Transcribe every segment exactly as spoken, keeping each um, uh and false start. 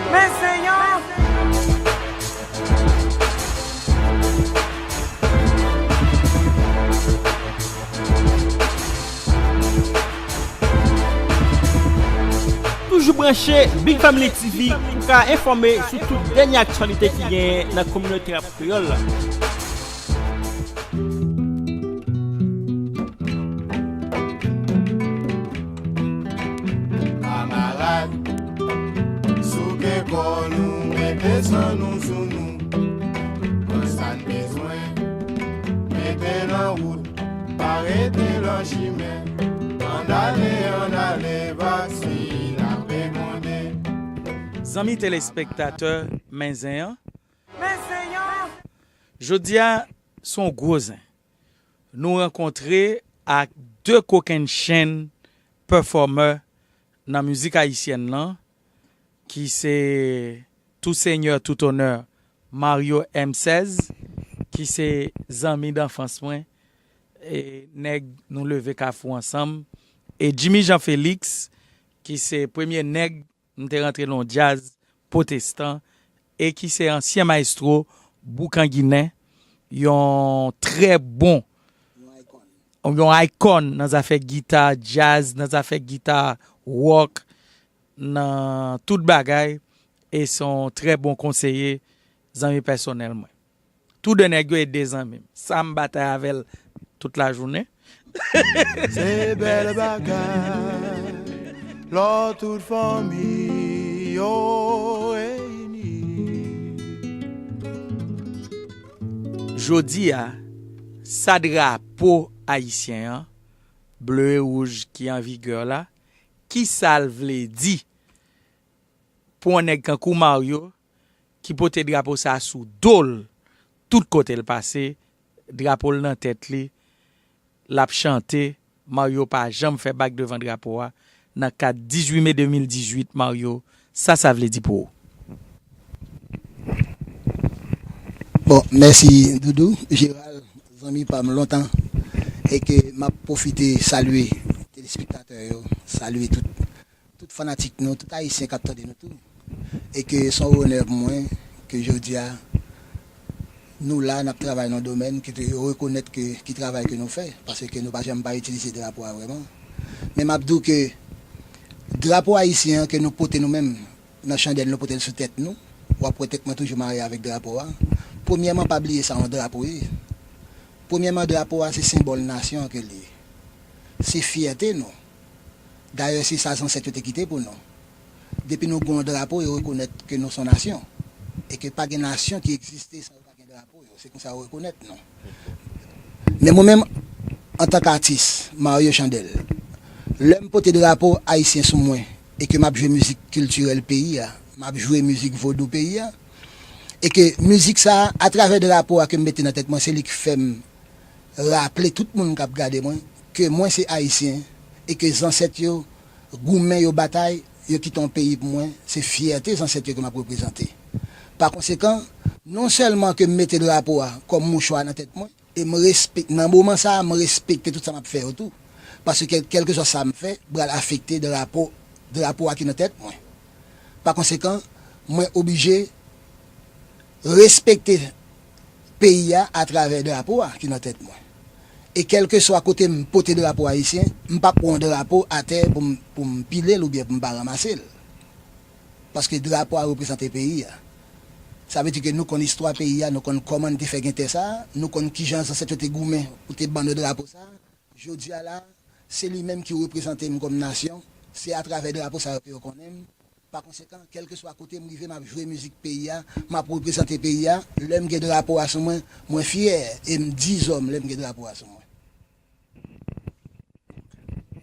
Men se yon Toujou branche Big Family T V pou ka enfòme sou tout dènye aktyalite ki genyen nan kominote rap kreyòl la. Kamarad, souke kò nou, mete san nou sou nou. Pran sa n bezwen, mete nan wout, pa rete nan chimen. Ann ale, ann ale, vwazi n ape gwonde. Zanmi telespektatè Men Zen an, jodi a se yon gwo zen. Nou rankontre ak de kokennchenn pèfòmè nan mizik ayisyèn lan, ki se Tou Senyè Tou Onè Mario M sèz, ki se zanmi danfans mwen, e nèg nou leve Kafou ansanm, e Jimmy Jean Felix, ki se premye nèg m te rantre nan yon djaz pwotestan e ki se ansyen mayestwo Boukan Ginen, yon trè bon, yon icon nan zafè gita djaz, nan zafè gita wòk, nan tout bagay, e se yon trè bon konseye, zanmi pèsonèl mwen. Tou de nèg yo e de zanmi m. Sa m batay avè l tout lajounen. Se bèl bagay lò tout fanmi yo reyini. Jodi a, sa drapo ayisyen an, ble e wouj ki an vigè la, ki sa l vle di pou yon nèg kankou Mario ki pote drapo sa sou do l tout kote l pase, drapo l nan tèt li, l ap chante, Mario pa janm fè bak devan drapo a nan kad dizuit me de mil dizuit. Mario, sa sa vle di pou ou? Bon, mèsi Doudou, Jeral, zanmi pa m lontan, e ke m ap pwofite salye telespektatè yo, salye tout tout fanatik nou, tout ayisyen k ap tande nou tou. E ke se yon onè pou mwen ke jodi a nou la, n ap travay nan yon domèn ke yo rekonèt ke ki travay ke nou fè, paske nou pa janm pa itilize drapo a vrèman. Men m ap di w ke drapo ayisyen an ke nou pote nou menm nan chandèl, nou pote l sou tèt nou, w ap wè tèt mwen toujou mare avèk drapo a. Premyèman, pa bliye sa yon drapo ye. Premyèman, drapo a se senbòl nasyon an ke l ye. Se fyète nou. Dayè se sa zansèt yo te kite pou nou. Depi nou gen yon drapo, yo rekonèt ke nou se yon nasyon. E ke pa gen nasyon ki egziste san yo pa gen drapo yo. Se konsa yo rekonèt nou. Men mwen menm, antank atis, Mario Chandèl, lè m pote drapo ayisyen sou mwen e ke m ap jwe mizik kiltirèl peyi a, m ap jwe mizik vodou peyi a, e ke mizik sa a, atravè drapo a ke m mete nan tèt mwen, se li k fè m raple tout moun k ap gade mwen ke mwen se ayisyen e ke zansèt yo goumen, yo batay, yo kite yon peyi pou mwen, se fyète zansèt yo ke m ap reprezante. Pa konsekan, non sèlman ke m mete drapo a kòm mouchwa nan tèt mwen, e m respek-, nan moman sa a, m respekte tout sa m ap fè yo tou. Paske kèl-, kèlkeswa sa m fè, pral afekte drapo, drapo a ki nan tèt mwen. Pa konsekan, mwen oblije respekte peyi a atravè drapo a ki nan tèt mwen. E kèlkeswa kote m pote drapo ayisyen, m p ap pran yon drapo atè pou m, pou m pile l oubyen pou m pa ranmase l. Paske drapo a reprezante peyi a. Sa vle di ke nou konn istwa peyi a, nou konn kòman n te fè gen tè sa a, nou konn kijan zansèt yo te goumen pou te ban nou drapo sa a. Jodi a la, se li menm ki reprezante m kòm nasyon, se atravè drapo sa yo ke yo konnen m. Pa konsekan, kèlkeswa kote m rive, m ap jwe mizik peyi a, m ap reprezante peyi a. Lè m gen drapo a sou mwen, mwen fyè e m dizòm lè m gen drapo a sou mwen.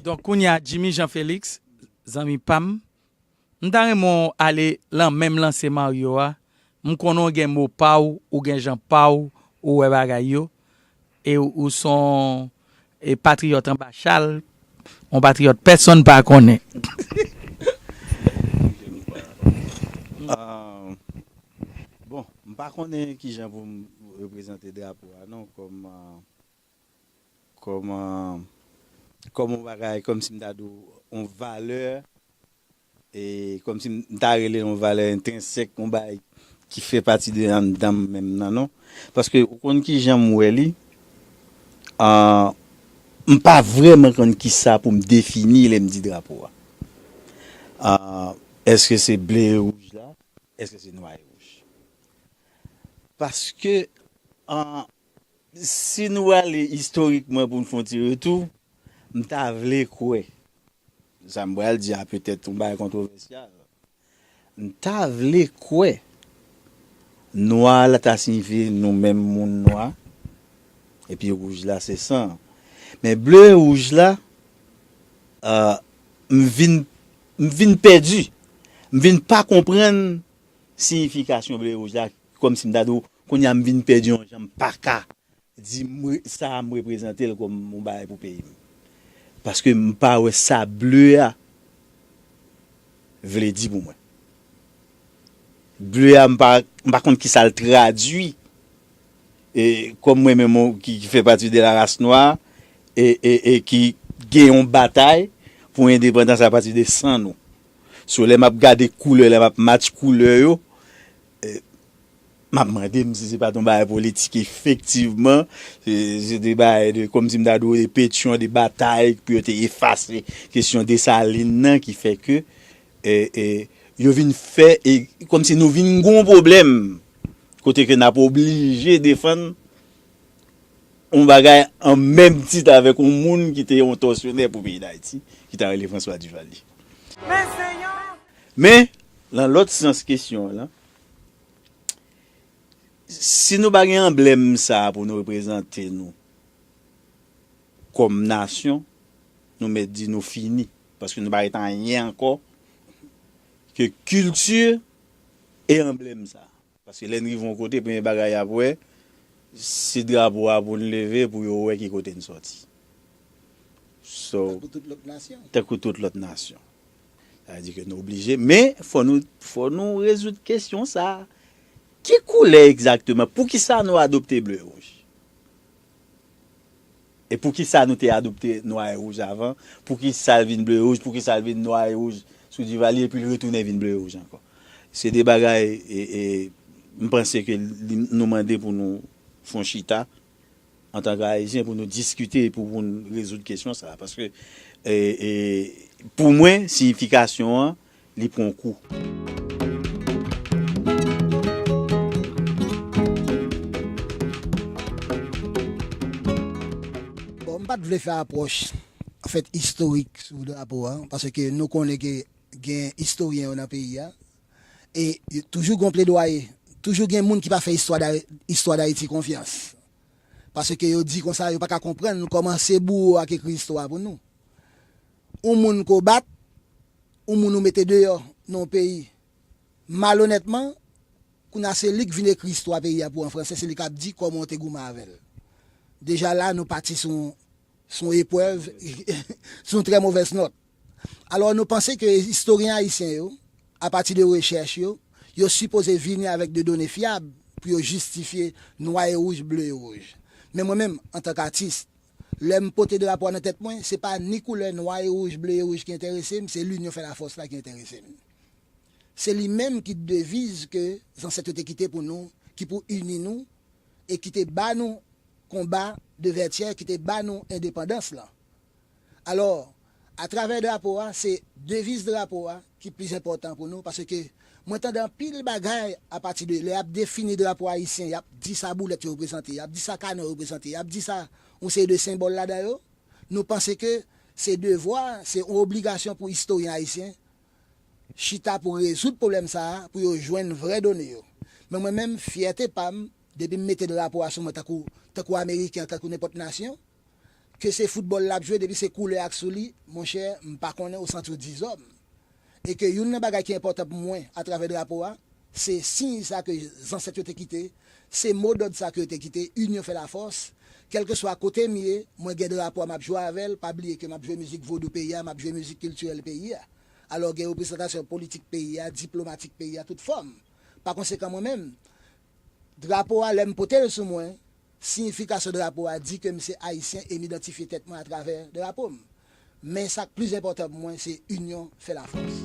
Donk, kounye a, Jimmy Jean Felix, zanmi pa m, m ta renmen w ale lan menm lanse Mario a. M konnen w gen mo pa w, ou gen jan pa w, ou wè bagay yo. E ou, ou se yon, e, patriyòt anba chal, yon patriyòt pèsonn pa konnen. Ah, bon, m pa konnen kijan pou m reprezante drapo a non, kòm, ah, kòm, ah, kòm yon bagay, kòm si m ta di w, yon valè E kòmsi m ta rele l yon valè entrensèk, yon bagay ki fè pati de anndan m menm nan, non. Paske ou konn ki jan m wè li, ah, m pa vrèman konn ki sa pou m defini lè m di drapo a. Ah, èske se ble e wouj la? Èske se nwa e wouj? Paske, ah, si nou ale istorikman pou n fè yon ti retou, m ta vle kwè, sa m pral di a petèt yon bagay kontwovèsyal, m ta vle kwè nwa la ta siyifye nou menm moun nwa, epi wouj la se san. Men ble e wouj la, ah, m vin, m vin pèdi. M vin pa konprann siyifikasyon ble e wouj la, kòmsi m ta di w, kounye a m vin pèdi yon jan, m pa ka di m re-, sa a m reprezante l kòm yon bagay pou peyi m. Paske m pa wè sa ble a vle di pou mwen. Ble a, m pa, m pa konn ki sa l tradui. E kòm mwen menm ki, ki fè pati de la race noire, e, e, e ki gen yon batay pou endepandans apati de san nou. So, lè m ap gade koulè, lè m ap match koulè yo, e, m ap mande m si se pa t yon bagay politik efektivman, se, se de bagay de, kòmsi m ta di w, de petyon, de batay pou yo te efase kesyon Desalin nan ki fè ke, e, e, yo vin fè, e, kòmsi nou vin gon pwoblèm kote ke n ap oblije defann yon bagay an menm tit avèk yon moun ki te yon tòsyonè pou peyi Dayiti, ki ta rele François Duvalier. Men, nan lòt sans kesyon an, si nou pa gen anblèm sa a pou nou reprezante nou kòm nasyon, nou mèt di nou fini, paske nou pa ret anyen ankò ke kilti e anblèm sa a. Paske lè n rive yon kote, premye bagay y ap wè, se drapo a pou n leve pou yo wè ki kote n sòti. So, tankou tout lòt nasyon. Tankou tout lòt nasyon. Sa vle di ke nou oblije, men fò nou, fò nou rezoud kesyon sa a. Ki koulè egzakteman? Poukisa nou adopte ble e wouj? E poukisa nou te adopte nwa e wouj avan? Poukisa l vin ble e wouj? Poukisa l vin nwa e wouj sou Duvalier, epi l retounen vin ble e wouj ankò? Se de bagay, e, e, m panse ke li, nou mande pou nou fè yon chita antanke Ayisyen pou nou diskite, pou, pou n rezoud kesyon sa a. Paske, e, e, pou mwen, siyifikasyon an, li pran kou. Bon, m pa t vle fè apwòch, anfèt, istorik sou drapo a, paske nou konnen ke gen istoryen yo nan peyi a, e yo toujou gen yon pledwaye, toujou gen moun ki pa fè istwa Da-, istwa Dayiti konfyans. Paske yo di konsa, yo pa ka konprann kòman se bouwo a k ekri istwa pou nou. Yon moun ke w bat, yon moun ou mete deyò nan yon peyi, malonètman, kounye a se li k vin ekri istwa peyi a pou w an fransè, se li k ap di kòman w te goumen avè l. Deja la, nou pati sou, sou yon eprèv, sou yon trè movèz nòt. Alò, nou panse ke istoryen ayisyen yo, apati de rechèch yo, yo sipoze vini avèk de done fyab pou yo jistifye nwa e wouj, ble e wouj. Men mwen menm, antank atis, lè m pote drapo a nan tèt mwen, se pa ni koulè nwa e wouj, ble e wouj ki enterese m, se linyon fè lafòs la ki enterese m. Se li menm ki deviz ke zansèt yo te kite pou nou, ki pou ini nou, e ki te ba nou konba de Vètyè, ki te ba nou endepandans lan. Alò, atravè drapo a, se deviz drapo a ki plis enpòtan pou nou, paske mwen tande anpil bagay apati de lè y ap defini drapo ayisyen, y ap di sa boulèt yo reprezante, y ap di sa kanon yo reprezante, y ap di sa yon seri de senbòl ladan yo. Nou panse ke se devwa, se yon obligasyon pou istoryen ayisyen chita pou rezoud pwoblèm sa a, pou yo jwenn vrè done yo. Men mwen menm, fyète pa m, depi m mete drapo a sou mwen tankou, tankou Ameriken, tankou nenpòt nasyon, ke se foutbòl l ap jwe, depi se koulè a k sou li, monchè, m pa konnen, ou santi w dizòm. E ke youn nan bagay ki enpòtan pou mwen atravè drapo a, se siy sa ke zansèt yo te kite, se modòd sa ke yo te kite, inyon fè lafòs. Kèlkeswa kote m ye, mwen gen drapo a, m ap jwe avè l, pa bliye ke m ap jwe mizik vodou peyi a, m ap jwe mizik kiltirèl peyi a. Alò, gen reprezantasyon politik peyi a, diplomatik peyi a, tout fòm. Pa konsekan, mwen menm, drapo a, lè m pote l sou mwen, siyifikasyon drapo a di ke m se ayisyen e m idantifye tèt mwen atravè drapo m. Men sa k plis enpòtan pou mwen, se inyon fè lafòs.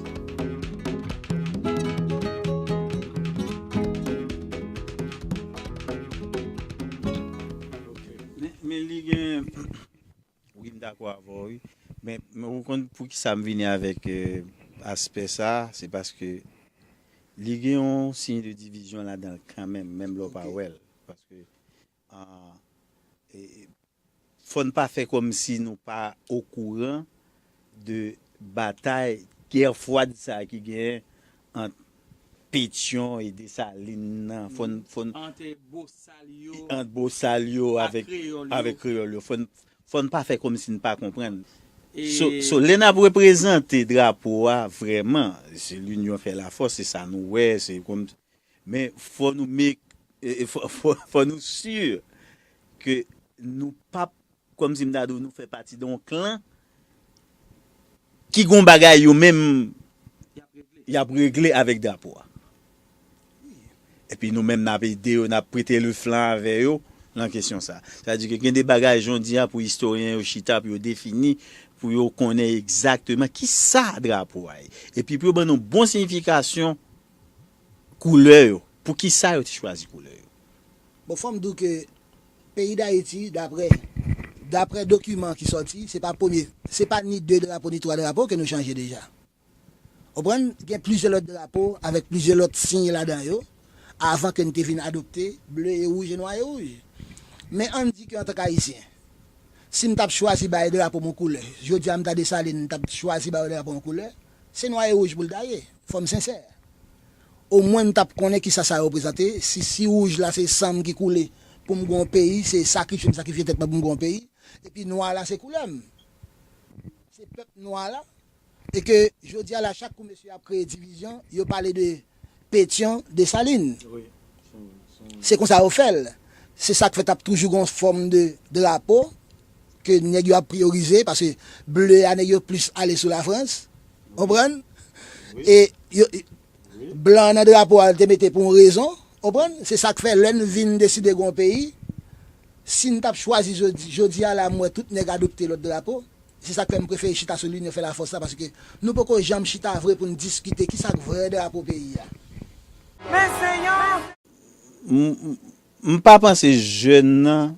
dakò avè w, wi. Men, men ou konn poukisa m vini avèk, eh, aspè sa, se paske li gen yon siy de divizyon ladan l kanmenm, menm lè w pa wè l. Paske, ah, e, fò n pa fè kòmsi nou pa okouran de batay, gè fwad sa ki gen ant Petyon e Desalin nan. Fò n, fò n, ant Bosal yo, ant Bosal yo avèk, avèk Kreyòl yo. Fò n, fò n pa fè kòmsi n pa konprann. So, so, lè n ap reprezante drapo a, vrèman, se l'union fait la force, se sa nou wè, se kòm, men fò nou mek, e, e, fò, fò, fò nou si ke nou p ap, kòmsi m ta di w, nou fè pati de yon klan ki gon bagay yo menm y ap regle avèk drapo a. Epi nou menm n ap ede yo, n ap prete le flan avè yo nan kesyon sa. Sa vle di ke gen de bagay jan w di a pou istoryen yo chita, pou yo defini, pou yo konnen egzakteman kisa drapo a ye. Epi pou yo ban nou bon siyifikasyon koulè yo. Poukisa yo te chwazi koulè yo? Bon, fò m di w ke peyi Dayiti, daprè, daprè dokiman ki sòti, se pa premye, se pa ni de drapo, ni twa drapo ke nou chanje deja. Konprann? Gen plizyè lòt drapo avèk plizyè lòt siy ladan yo, avan ke n te vin adopte ble e wouj e nwa e wouj. Men ann di ke antank Ayisyen, si m t ap chwazi bay drapo m yon koulè, jodi a m ta Desalin, m t ap chwazi bay drapo m yon koulè, se nwa e wouj pou l ta ye. Fò m sensè. Omwen m t ap konnen kisa sa reprezante, si, si wouj la se san m ki koule pou m gen yon peyi, se sakrifye m sakrifye tèt mwen pou m gen yon peyi, epi nwa la se koulè m. Se pèp nwa la, e ke jodi a la, chak kou mesye ap kreye divizyon, yo pale de Petyon, Desalin. Se konsa yo fè l. Se sa k fè t ap toujou gen yon fòm de drapo ke nèg yo ap priyorize, paske ble a nèg yo plis ale sou Lafrans. Konprann? E yo, blan nan drapo a, te mete pou yon rezon. Konprann? Se sa k fè lè n vin deside gen yon peyi, si n t ap chwazi jodi, jodi a la, m wè tout nèg adopte lòt drapo. Se sa k fè m prefere chita sou l'union fait la force la, paske nou poko janm chita vre pou n diskite kisa k vrè drapo peyi a. Men se yon M, m, m pa panse jèn nan,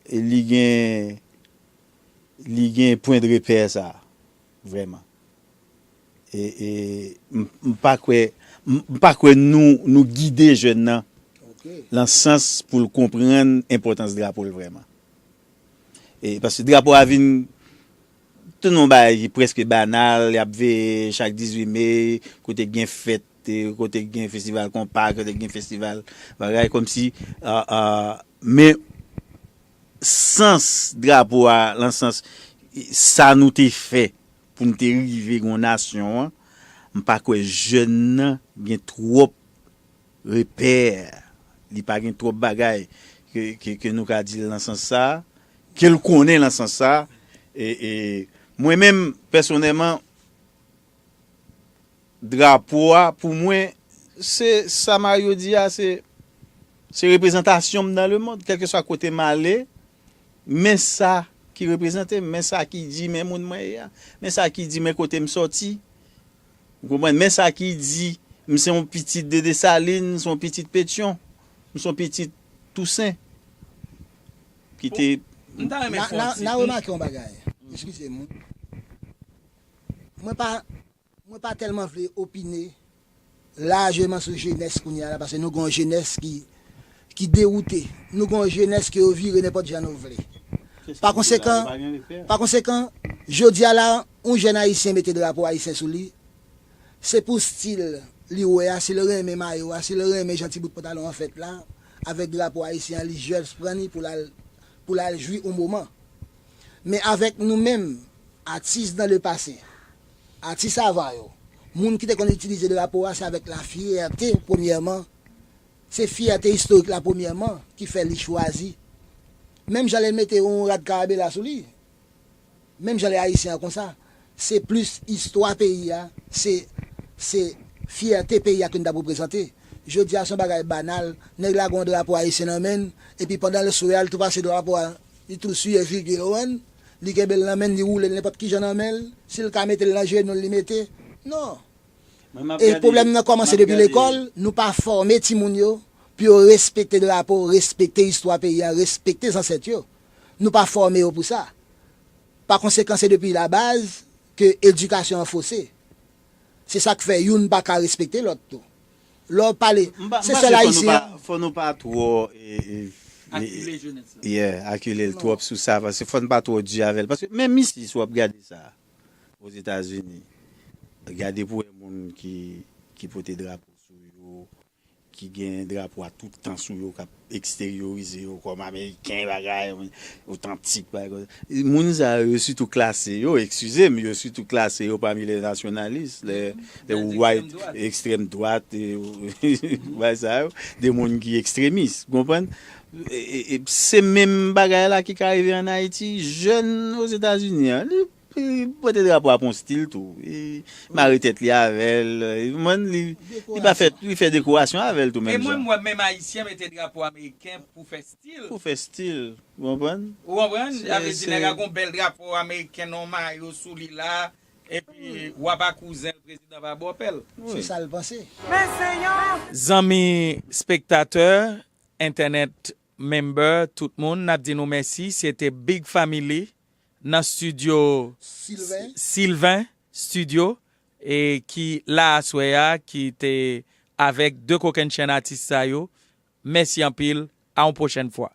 e, li gen, li gen pwen de repè sa, vrèman. E, e, m, m pa kwè, m, m pa kwè nou, nou gide jèn nan lan sans pou l konprann enpòtans drapo l vrèman. E, paske drapo a vin tounen yon bagay ki prèske banal, y ap veye chak dizuit me, kote gen fèt, e, kote gen festival konpa, kote gen festival bagay, kòmsi, a, a, men sans drapo a, lan sans sa nou te fè pou n te rive gen yon nasyon an, m pa kwè jèn nan gen twòp repè, li pa gen twòp bagay ke, ke, ke nou ka di l nan sans sa, ke l konnen nan sans sa. E, e mwen menm, pèsonèlman, drapo a, pou mwen, se sa Mario di a, se, se reprezantasyon m nan lemond, kèlkeswa kote m ale, men sa ki reprezante m, men sa ki di men moun mwen ye a, men sa ki di men kote m sòti. Ou konprann? Men sa ki di, m se yon pitit de Desalin, m se yon pitit Petyon, m se yon pitit Tousen. Ki te N a, n a, n a remake yon bagay. Eskize m. Mwen pa, mwen pa tèlman vle opine lajman sou jenès kounye a la, paske nou gen yon jenès ki, ki dewoute. Nou gen yon jenès ke yo vire nenpòt jan nou vle. Pa konsekan, pa konsekan, jodi a la, yon jèn ayisyen mete drapo ayisyen sou li, se pou stil li wè a, si l renmen mayo a, si l renmen jan ti bout pantalon an fèt la, avèk drapo ayisyen an, li jès pran li pou l al, pou l al jwi yon moman. Men avèk nou menm, atis dans le passé, atis avan yo, moun ki te konn itilize drapo a, se avèk lafyète, premyèman. Se fyète istorik la, premyèman, ki fè li chwazi. Menm jan lè l mete yon rad karabela sou li, menm jan lè ayisyen an konsa, se plis istwa peyi a, se, se fyète peyi a ke n t ap reprezante. Jodi a, se yon bagay banal, nèg la gen yon drapo ayisyen nan men l, epi pandan l swè a, l tou pase drapo a, li tou siye figi l, ou konprann? Li kenbe l nan men l, li woule l nenpòt kijan nan men l, si l ka mete l nan jenou l, li mete. Non. E pwoblèm nan kòmanse depi lekòl, nou pa fòme timoun yo pou yo respekte drapo, respekte istwa peyi a, respekte zansèt yo. Nou pa fòme yo pou sa. Pa konsekan, se depi labaz ke edikasyon an fose. Se sa k fè youn pa ka respekte lòt tou. Lè w pale, se sèl Ayisyen. Fò nou pa twò, e, e, akile jenès la. Yeah, akile l twòp sou sa, paske fò n pa twò di avè l. Paske menm isi, si w ap gade sa, Ozetazini, gade pou wè moun ki, ki pote drapo sou yo, ki gen drapo a tout tan sou yo, k ap eksteryorize yo kòm Ameriken, bagay, otantik, bagay konsa. Moun sa yo, yo sitou klase yo, eskize m, yo sitou klase yo pami le nasyonalis, le, le white, ekstrèm dwat, e, bagay sa yo, de moun ki ekstremis, w konprann? E, e, e se menm bagay la ki ka rive ann Ayiti, jèn Ozetazini an, li, li pote drapo a pou yon stil tou. Li mare tèt li avè l, li, li pa fè, li fè dekorasyon avè l tou menm jan. E mwen, m wè menm Ayisyen mete drapo ameriken pou fè stil. Pou fè stil, w konprann? Ou konprann? Sa vle di nèg la gen yon bèl drapo ameriken nan yon mayo sou li la, epi w ap akouzen l, prezidan pa bòpè l. Se sa l panse. Zanmi spektatè, entènèt member, tout moun, n ap di nou mèsi. Se te Big Family nan studio Sylvain. Sylvain Studio, e ki la aswè a, ki te avèk de kokennchenn atis sa yo. Mèsi anpil, a yon pwochèn fwa.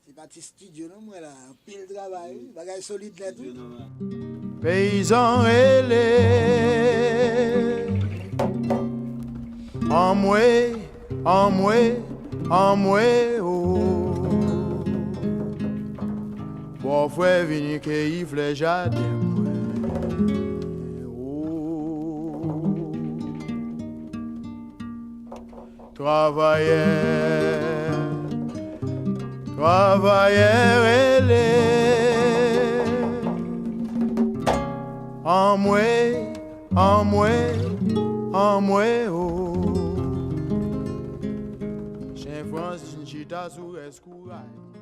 Se pa ti studio non, mwen la, anpil travay, wi. Bagay solid nèt, wi. Peyizan rele, anmwe, anmwe, anmwe, o. Bòfrè vini keyi flè jaden mwen, o. Travayè, travayè rele. Anmwe, anmwe, anmwe, o. Chen Frans vin chita sou rès kouraj.